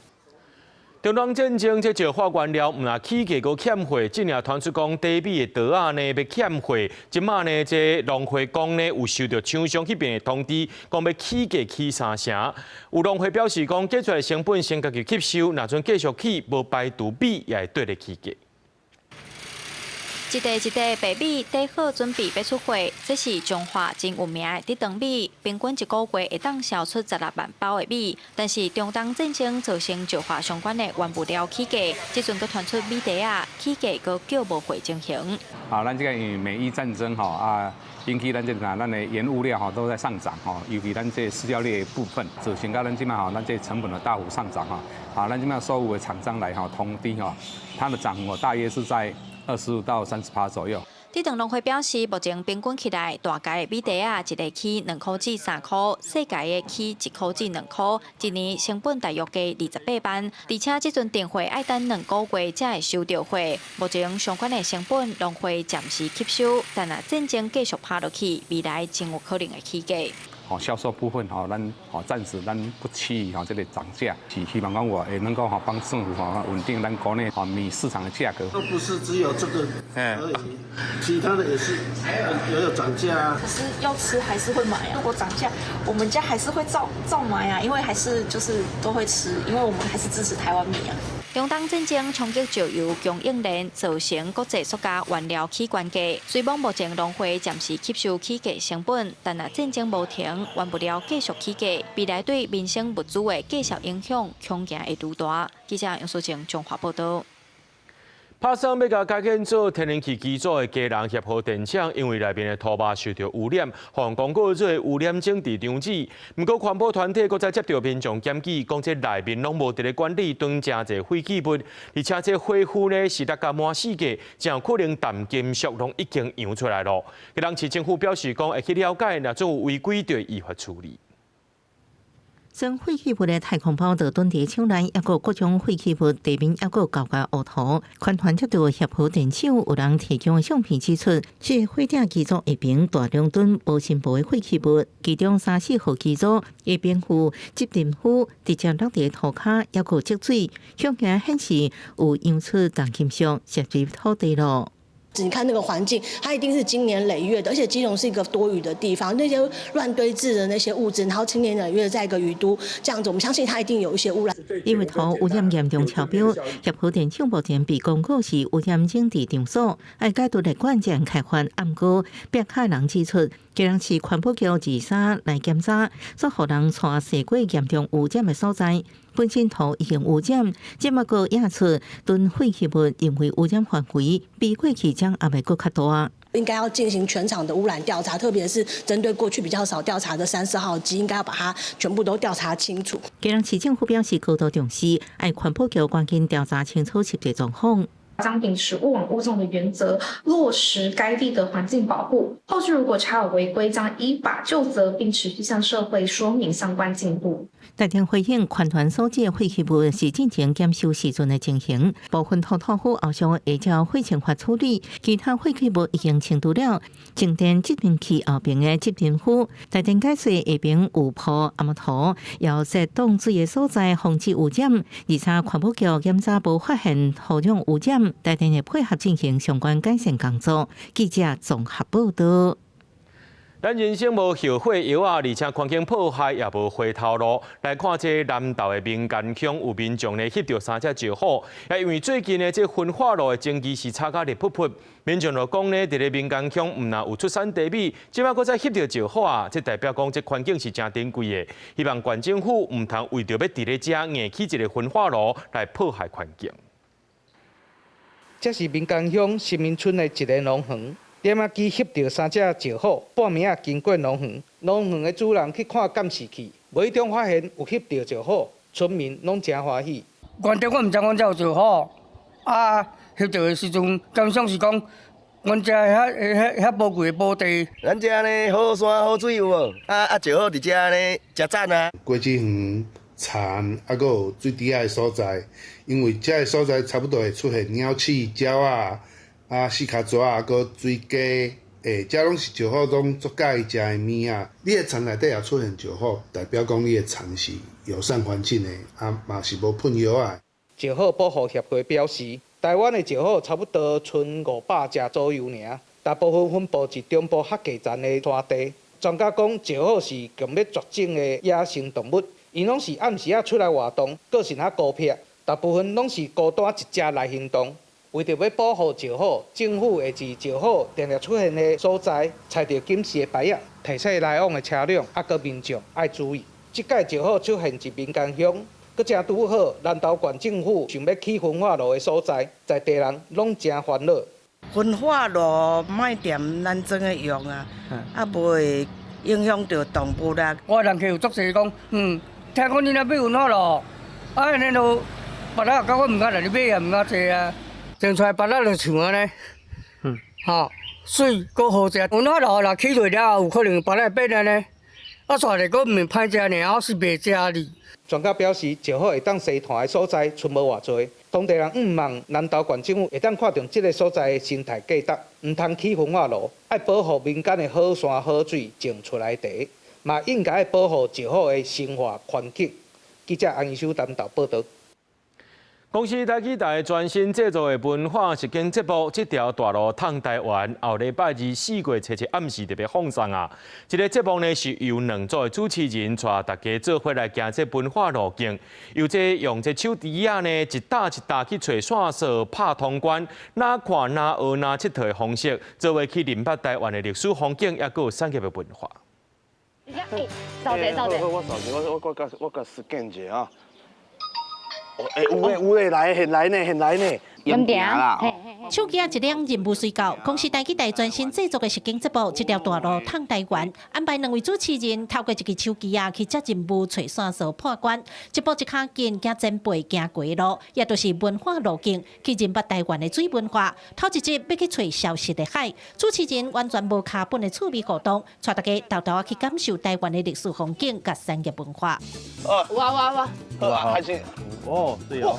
中東戰爭這石化原料毋但起價閣欠貨，這爾傳出講低米的稻仔呢欲欠貨，這馬呢這農會講呢有收著廠商彼邊的通知，講欲起價起3成。有農會表示講，計出來成本先家己吸收，若準繼續起，無排除米也會綴咧起價。一袋一袋白米貯好，準備欲出貨。這是彰化真有名的竹長米，平均一个月會當銷出16萬包的米。但是中東戰爭造成石化相關的原物料起價，這陣閣傳出米袋仔起價，閣叫無貨情形。啊，咱這个因為美伊戰爭吼啊，引起咱這个咱的原物料吼都在上漲吼，尤其咱這飼料類的部分，造成到咱這馬吼，咱這成本的大幅上漲吼。啊，咱這馬所有的廠商來吼通知吼，它的漲幅大約是在25到30%左右。竹長農會表示，目前平均起來，大家的米袋仔一个起2塊至3塊，細家的起1塊至2塊，一年成本大約加28萬。而且這陣訂貨愛等2個月才會收著貨。目前相關的成本農會暫時吸收，但若戰爭繼續拍落去，未來真有可能會起價。吼，銷售部分吼，咱吼暫時咱不期吼這个漲價，是希望講我會能夠吼幫政府吼穩定咱國內吼米市場的價格。都不是只有這個而已，其他的也是也有漲價啊。可是要吃還是會買啊，如果漲價，我們家還是會照照買啊，因為還是就是都會吃，因為我們還是支持台灣米啊。中東戰爭衝擊石油供應鏈，造成國際塑膠原料起懸價。雖罔目前農會暫時吸收起價成本，但若戰爭無停，原物料繼續起價，未來對民生物資的繼續影響恐驚會愈大。記者楊淑靜彰化報導。拍算欲共改建做天然氣機組的基隆協和電廠，因為內面的塗肉受著污染，予公告做污染整治場址。毋過環保團體閣再接著民眾檢舉，講這內面攏無佇咧管理，囤誠濟廢棄物，而且這火灰呢是熱甲滿四界，誠有可能重金屬攏已經揚出來囉。基隆市政府表示講會去了解，若做違規，就依法處理。裝廢棄物的太空包就囤佇廠內，抑閣各種廢棄物地面抑閣厚厚烏塗。環團接著協和電廠有人提供的相片指出，這個火鼎機組下爿大量囤無申報的廢棄物，其中三四號機組下爿有積塵灰直接落佇塗跤，抑閣積水，相片顯示有揚出重金屬涉入土地囉。你看那個環境，它一定是經年累月的，而且基隆是一個多雨的地方，那些亂堆置的那些物質，然後經年累月在一個雨都這樣子，我們相信它一定有一些污染。因為土污染嚴重超標，協和電廠目前被公告是污染整治場所，愛解除列管才開發。毋過別客人指出，基隆市環保局二三來檢查，煞予人帶踅過嚴重污染的所在。本身土已經污染，這馬閣掖出囤廢棄物，認為污染範圍比過去將也會閣較大。應該要進行全廠的污染調查，特別是針對過去比較少調查的三四號機，應該要把它全部都調查清楚。基隆市政府表示高度重視，愛環保局趕緊調查清楚實際狀況。將秉持勿往勿縱的原則，落實該地的環境保護。後續如果查有違規，將依法究責，並持續向社會說明相關進度。台電回應，環團所指的廢棄物是進行檢修時陣的情形，部分土土府後續會照廢清法處理，其他廢棄物已經清除了。靜電集電器後爿的集電區，台電解釋下爿有鋪阿摩土，要設擋水的所在，防止污染。而且環保局檢查無發現土壤污染，台電會配合進行相關改善工作。記者綜合報道。咱人生無後悔藥啊，而且環境破壞也無回頭路。來看這南投的民間鄉有民眾呢翕著三隻石虎，也因為最近呢這焚化爐的蒸汽是炒甲熱噗噗，民眾就講呢，佇咧民間鄉毋但有出產茶米，這擺閣再翕著石虎啊，這代表講這環境是誠珍貴的。希望縣政府毋通為著欲佇咧遮硬起一个焚化爐來破壞環境。這是民間鄉新民村的一个農園。點仔機翕著三隻石虎，半暝仔經過農園，農園的主人去看監視器，無意中發現有翕著石虎，村民攏誠歡喜。原頂我毋知阮遮有石虎，啊，翕著的時陣，感想是講，阮遮遐遐遐寶貴的寶地。咱遮呢好山好水有無？啊啊，石虎佇遮呢誠讚啊！果子園、田，啊，閣有水池仔的所在，因為遮个所在差不多會出現鳥鼠、鳥仔。啊，四跤蛇啊，閣水雞，欸，這攏是石虎攏足佮意食的物仔。你的田內底也出現石虎，代表講你的田是友善環境的，啊，嘛是無噴藥仔。石虎保護協會表示，台灣的石虎差不多賰500隻左右爾，大部分分布佇中部較低層的山地。專家講，石虎是強欲絕種的野生動物，𪜶攏是暗時仔出來活動，個性較孤僻，大部分攏是孤單一隻來行動。為著欲保護石虎，政府會佇石虎定定出現的所在，採著警示的牌仔，提醒來往的車輛，抑閣民眾愛注意。這擺石虎出現佇民間鄉，閣誠拄好，南投縣政府想欲起焚化爐的所在，在地人攏誠煩惱。焚化爐莫踮咱庄的用啊，啊無會影響著動物啦。我人客有足濟講，聽講你若欲焚化爐，啊，按呢都別人感覺毋敢來你買也毋敢坐啊。種出來芭樂就像按呢，吼，水閣好食。焚化爐若起落了後，有可能芭樂會變按呢，啊，煞咧閣毋是歹食爾，我是袂食哩。專家表示，石虎會當生湠的所在，賰無偌濟。當地人向望南投縣政府會當看重這个所在的生態價值，毋通起焚化爐，愛保護民間的好山好水種出來的茶，嘛應該愛保護石虎的生活環境。記者安宜修南投報導。公視台語台全新製作的文化實境節目，這條大路通台灣，後禮拜二四月初七暗時特別放送啊！這个節目呢是由兩組的主持人帶大家做伙來行這文化路徑，由這用這手提仔呢一搭一搭去揣線索、拍通關，哪看哪學哪𨑨迌的方式，做伙去認捌台灣的歷史風景，抑閣有產業的文化。掃者掃者，我掃者，我我我我共 scan 一下啊。欸，有咧有咧，來現來呢，現來呢，驗定啦。手機仔一亮，任務隨到。公視台語台全新製作的實境節目，這條大路通台灣，安排兩位主持人透過一支手機仔去接任務，揣線索破關，一步一跤印，行前輩行過的路，也就是文化路徑，去認捌台灣的水文化。頭一集欲去揣消失的海，主持人完全無腳本的趣味互動，帶大家沓沓仔去感受台灣的歷史風景佮產業文化。哇哇哇！哇，開心。哦，對哦。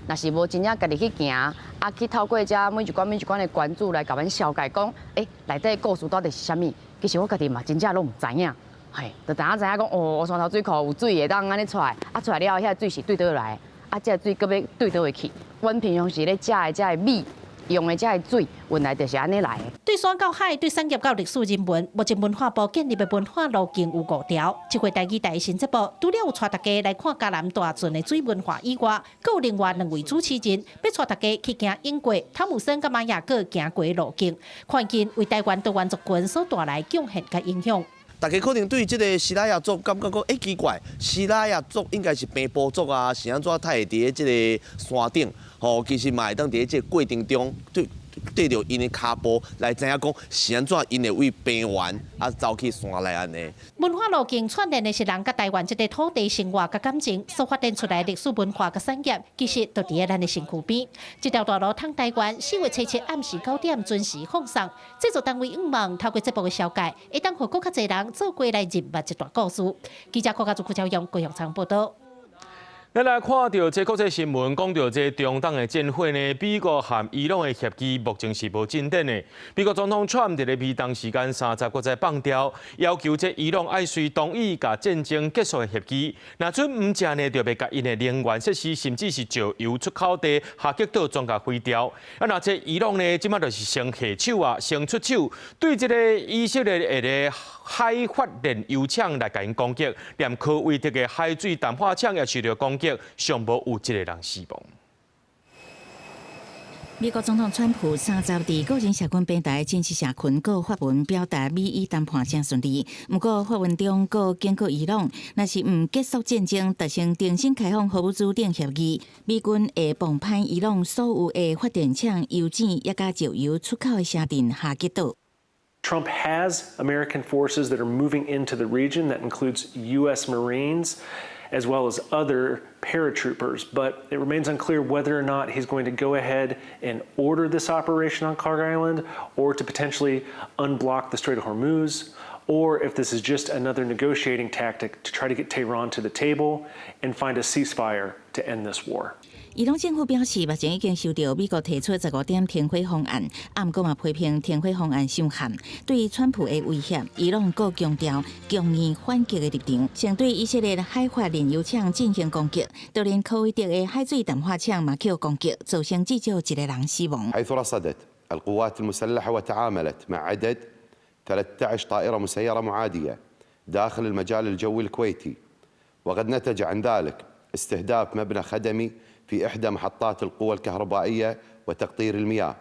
若是無真正家己去行，啊，去透過遮每一關每一關的關注來共阮紹介講，欸，內底故事到底是啥物？其實我家己嘛真正攏毋知影，嘿，就知影知影講，哦，烏山頭水庫有水會當按呢出來，啊出來了後，遐水是對佗來的，啊，這個水閣欲對佗位去？阮平常時咧食的這个米。用的這个水，原來就是按呢來的。對山到海，對產業到歷史人文，目前文化部建立的文化路徑有五條。這回台語台新節目，除了有帶大家來看嘉南大圳的水文化以外，閣有另外兩位主持人，欲帶大家去行英國湯姆森佮瑪雅各行過的路徑，看見為台灣多元族群所帶來貢獻佮影響。大家可能對這个西拉雅族感覺講，欸奇怪，西拉雅族應該是平埔族啊，是按怎會佇咧這个山頂？吼，其實嘛會當佇咧這个過程中，對缀著𪜶的跤步來知影講是按怎，𪜶會為平原啊走去山內按呢。文化路徑串聯的是人佮台灣這塊土地生活佮感情，所發展出來歷史文化佮產業，其實就佇咧咱的身軀邊。這條大路通台灣，4月初7暗時9點準時放送。製作單位向望透過節目的紹介，會當予閣較濟人做伙來認捌這段故事。記者郭家祖、郭朝陽、高雄場報道。咱來看著這國際新聞，講著這中東的戰火呢，美國和伊朗的協議目前是無進展的。美國總統川普佇咧美東時間30閣再放調，要求這伊朗愛隨同意共戰爭結束的協議。若準毋食呢，就欲共𪜶的能源設施，甚至是石油出口地哈克島全共毀掉。啊，若這伊朗呢，這擺就是先下手啊，先出手，對這个以色列的海法煉油廠來共𪜶攻擊，連科威特的海水淡化廠也受著攻擊，上無有一個人死亡。美國總統川普30佇個人社群平台正式社群閣發文表達美伊談判誠順利，毋過發文中閣警告伊朗，若是毋結束戰爭，達成重新開放荷姆茲頂協議，美軍會bomb歹伊朗所有的發電廠、油井，抑佮石油出口的城鎮哈吉島。 Trump has American forces that are moving into the region. That includes U.S. Marines as well as other paratroopers. But it remains unclear whether or not he's going to go ahead and order this operation on Kharg Island or to potentially unblock the Strait of Hormuz, or if this is just another negotiating tactic to try to get Tehran to the table and find a ceasefire to end this war. 伊朗政府表示，目前已經收到美國提出15點停火方案，啊，毋過嘛批評停火方案傷譀。對於川普的威脅，伊朗閣強調強硬反擊的立場，先對以色列海法煉油廠進行攻擊，就連科威特的海水淡化廠嘛予攻擊，造成至少一個人死亡。 حيث رصدت القوات المسلحة وتعاملت مع عدد 13 طائرة مسيرة معادية داخل المجال الجوي الكويتي، وقد نتج عن ذلك استهداف مبنى خدمي في إحدى محطات القوى الكهربائية وتقطير المياه،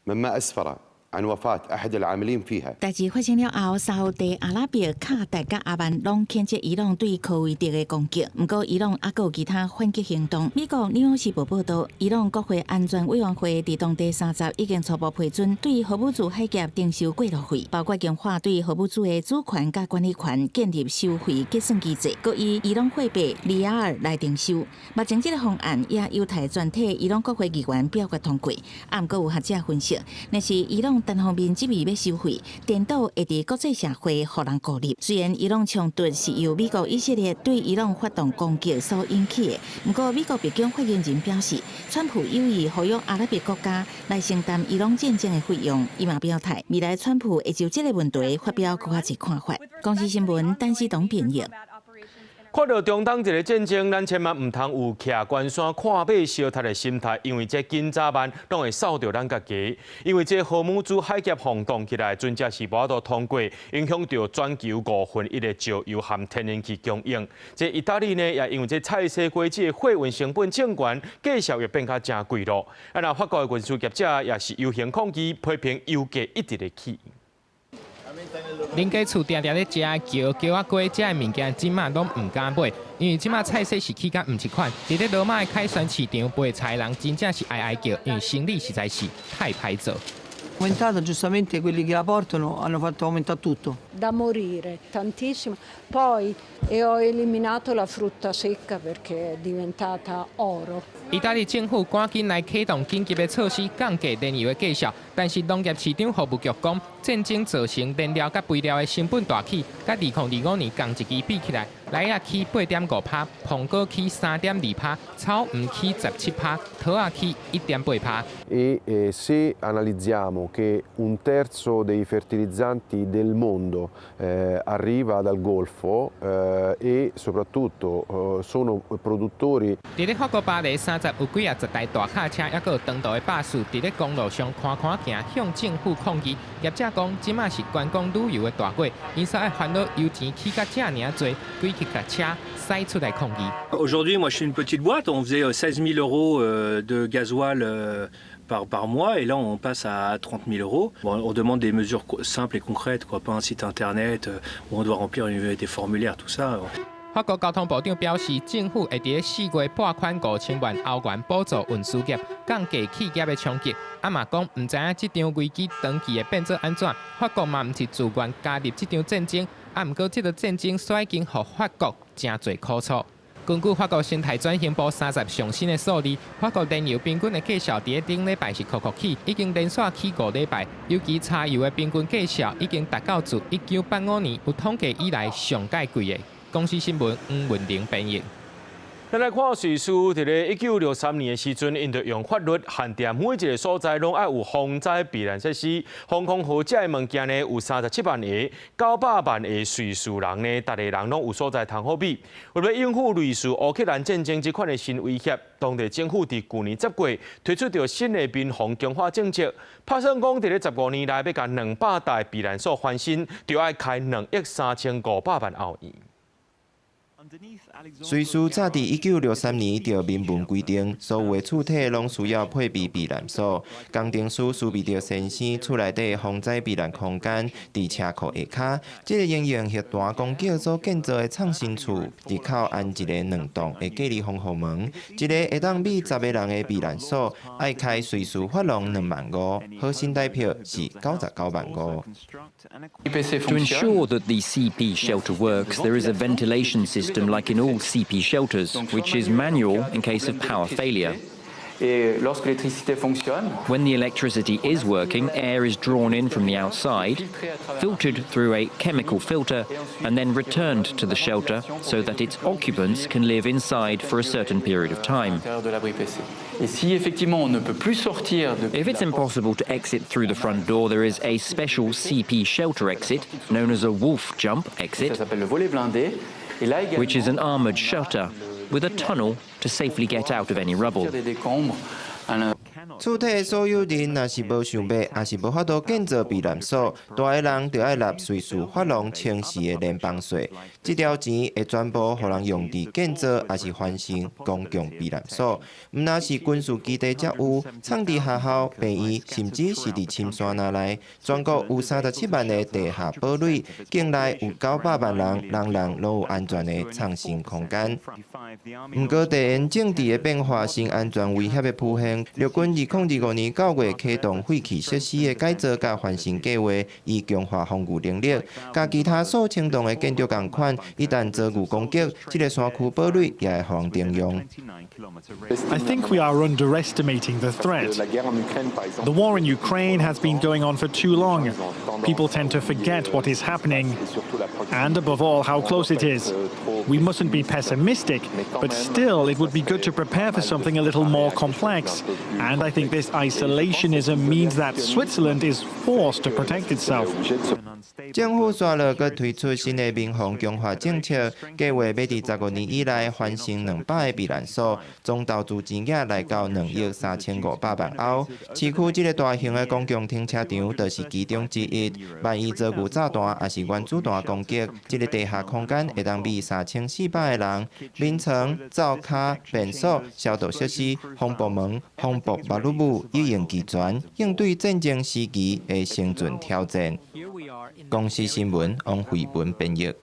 مما أسفر عن وفاة أحد العاملين فيها。代誌發生了後，沙烏地阿拉伯、卡達佮阿曼攏譴責伊朗對科威特的攻擊。毋過，伊朗猶閣有其他反擊行動。美國紐約時報報導，伊朗國會安全委員會佇當地三十已經初步批准對荷姆茲海峽徵收過路費，包括強化對荷姆茲的主權佮管理權建立收費結算機制，閣以伊朗貨幣里亞爾來徵收。目前這个方案也有待全體伊朗國會議員表決通過。啊，毋過有學者分析，若是伊朗單方面執意欲收費，顛倒會佇國際社會予人孤立。雖然伊朗衝突是由美國、以色列對伊朗發動攻擊所引起的，毋過美國白宮發言人表示，川普有意呼籲阿拉伯國家來承擔伊朗戰爭的費用。伊嘛表態，未來川普會就這个問題發表閣較濟看法。公視新聞，陳思東編譯。看著中東這个戰爭，咱千萬毋通有徛懸山看馬相踢的心態，因為這緊早晚攏會掃著咱家己。因為這荷姆茲海峽封擋起來，真正是無法度通過，影響著全球1/5的石油和天然氣供應。這意大利呢，也因為這菜蔬果子的貨運成本增懸，價數也變較誠貴囉。啊，若法國的運輸業者也是遊行抗議，批評油價一直咧起。恁家厝定定咧食蕎蕎仔粿，這个物件這馬攏毋敢買，因為這馬菜色是起甲毋一款。佇咧羅馬的凱旋市場賣菜的人真正是哀哀叫，因為生理實在是太歹做。 Aumentato giustamente quelli che la portano hanno fatto aumentare tutto. Da morire, tantissimo. Poi e ho eliminato la frutta secca perché è diventata oro. 意大利政府趕緊來啟動緊急的措施，降低燃油的價數。但是農業市長服務局講，戰爭造成燃料佮肥料的成本大起，佮2025年仝一期比起來，梨仔起8.5趴，蘋果起3.2趴，草莓起17趴，桃仔起1.8趴。 E se analizziamo che un terzo dei fertilizzanti del mondo arriva dal Golfo e soprattutto sono produttori。佇咧法國巴黎30有幾仔十台大卡車，抑閣有長途的巴士，佇咧公路上寬寬行，向政府抗議。業者講，這馬是觀光旅遊的大季，𪜶煞愛煩惱油錢起甲遮爾濟，規去共車駛出來抗議。 Aujourd'hui, moi, je suis une petite boîte. On faisait 16 000 euros de gasoil par mois et là, on passe à 30 000 euros. Bon, on demande des mesures simples et concrètes, quoi, pas un site internet où on doit remplir des formulaires, tout ça. 法國交通部長表示，政府會佇4月撥款5000萬歐元補助運輸業，降低企業的衝擊。啊嘛講毋知影這場危機長期會變做按怎。法國嘛毋是自願加入這場戰爭，啊毋過這個戰爭煞已經予法國誠濟苦楚。根據法國生態轉型部30上新的數字，法國燃油平均的價數佇咧頂禮拜是抾抾起，已經連續起5禮拜。尤其柴油的平均價數已經達到自1985年有統計以來上蓋貴的。公視新聞黃文玲編譯。咱來看瑞士，佇咧1963年的時陣，𪜶就用法律限定每一個所在攏愛有防災避難設施。防空壕這个物件呢，有37萬個，900萬個瑞士人呢，逐个人攏有所在通好避。為了應付類似烏克蘭戰爭這款的新威脅，當地政府佇舊年10月推出著新的民防強化政策，拍算講佇咧15年內欲共200台避難所翻新，就愛開2億3500萬歐元。瑞士早佇1963年就明文規定，所有的厝體攏需要配備避難所。工程師蘇彼得先生厝內底防災避難空間佇車庫下跤，這個應用核彈攻擊所建造的藏身厝，入口安一個兩棟的隔離防護門，一個會當覕10個人的避難所，愛開瑞士法郎2萬5，合新台幣是99萬5。 To ensure that the CP shelter works, there is a ventilation system like in all CP shelters, which is manual in case of power failure. When the electricity is working, air is drawn in from the outside, filtered through a chemical filter, and then returned to the shelter so that its occupants can live inside for a certain period of time. If it's impossible to exit through the front door, there is a special CP shelter exit, known as a wolf jump exit, which is an armoured shutter with a tunnel to safely get out of any rubble. 厝體所有人若是無想欲，抑是無法度建造避難所，蹛的人就愛納瑞士法郎1004的聯邦稅。這條錢會全部予人用佇建造，抑是翻新公共避難所。毋但是軍事基地才有，藏佇學校、病院，甚至是佇深山內。全國有37萬個地下堡壘，境內有900萬人，人人攏有安全的藏身空間。毋過地緣政治的變化，新安全威脅的浮現，陸軍2025年9月啟動廢棄設施的改造佮翻新計劃，以強化防禦能力。佮其他數千棟的建築仝款，一旦遭遇攻擊，這个山區堡壘也會予人動用。 I think we are underestimating the threat. The war in Ukraine has been going on for too long. People tend to forget what is happening and, above all, how close it is. We mustn't be pessimistic, but still, it would be good to prepare for something a little more complex. And I think this isolationism means that Switzerland is forced to protect itself. 政府煞落閣推出新的民防強化政策，計劃欲佇15年以內翻新200个避難所，總投資金額來到2億3500萬歐。市區這个大型的公共停車場就是其中之一。萬一遭遇炸彈抑是原子彈攻擊，這个地下空間會當覕3400個人。眠床、灶跤、便所、消毒設施、防爆門、防爆馬魯姆一應俱全，應對戰爭時期的生存挑戰。公視新聞王慧文編譯。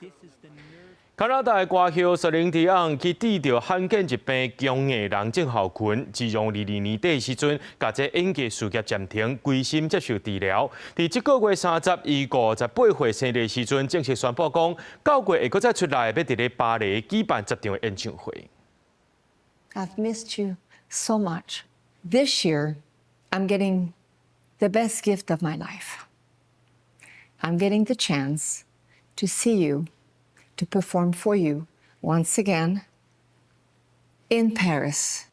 加拿大歌后席琳迪昂去治著罕見疾病強硬人症候群，自從22年底時陣，共這演藝事業暫停，歸心接受治療。佇這个月30，伊58歲生日時陣，正式宣布講，9月會閣再出來，欲佇咧巴黎舉辦10場演唱會。 I've missed you so much. This year, I'm getting the best gift of my life. I'm getting the chance to see you, to perform for you once again in Paris.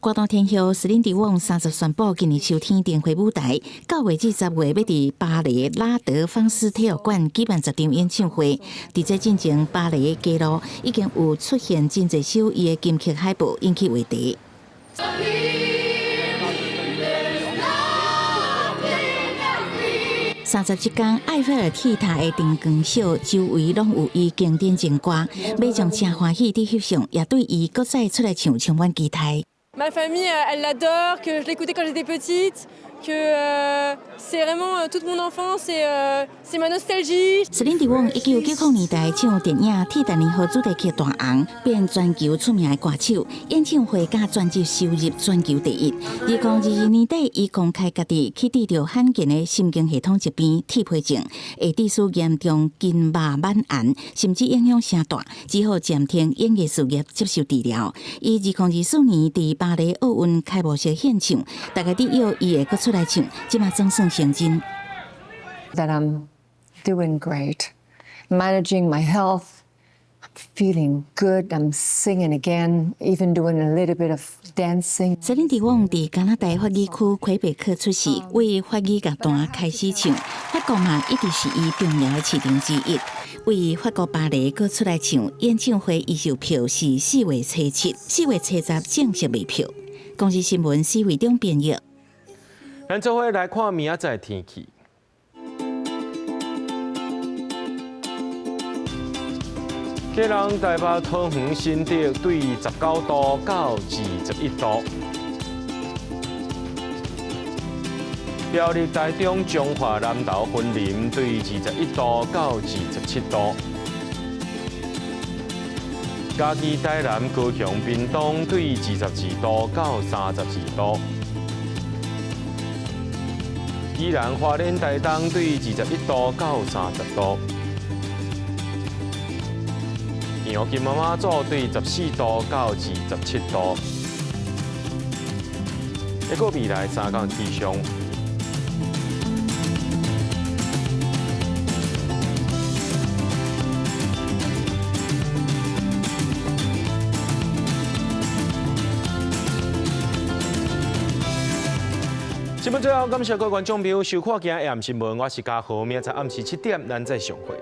歌壇天后席琳迪翁30宣布今年秋天重回舞台，9月至10月欲佇巴黎拉德芳斯體育館舉辦10場演唱會。佇這進前，巴黎的街路已經有出現真濟首伊的金曲海報，引起話題。30這工，埃菲爾鐵塔的燈光秀周圍攏有伊經典情歌，民眾誠歡喜佇翕相，也對伊閣再出來唱充滿期待。 Ma famille, elle l'adore, que je l'écoutais quand j'étais petite, Que c'est vraiment toute mon enfance et c'est ma nostalgie。席琳迪翁1990年代唱电影《铁达尼号》主题曲大红，变全球出名的歌手，演唱会佮专辑收入全球第一。2022年底，伊公开家己去治疗罕见的神经系统疾病铁皮症，会致使严重筋肉蔓延，甚至影响声带，只好暂停演艺事业接受治疗。伊2024年伫巴黎奥运开幕式献唱，大家伫约伊会閣出來唱，這馬總算成真。 That I'm doing great, managing my health, feeling good. I'm singing again, even doing a little bit of dancing. 席琳迪翁佇加拿大法語區魁北克出世，為法語樂壇開始唱。法國嘛一直是伊重要的市場之一。為法國巴黎閣出來唱演唱會，預售票是4月初7，4月初10正式賣票。公視新聞施偉中編譯。咱做伙來看明仔載天氣。基隆、台北、桃園、新竹對19度到21度。苗栗、台中、彰化、南投、雲林對21度到27度。嘉義、台南、高雄、屏東對22度到32度。宜蘭、花蓮、台東對21度到30度。陽金媽媽祖對14度到27度。一個未來3天氣象。新聞最後，感謝各位觀眾朋友收看今日暗新聞，我是嘉豪，明仔載暗時7點，咱再相會。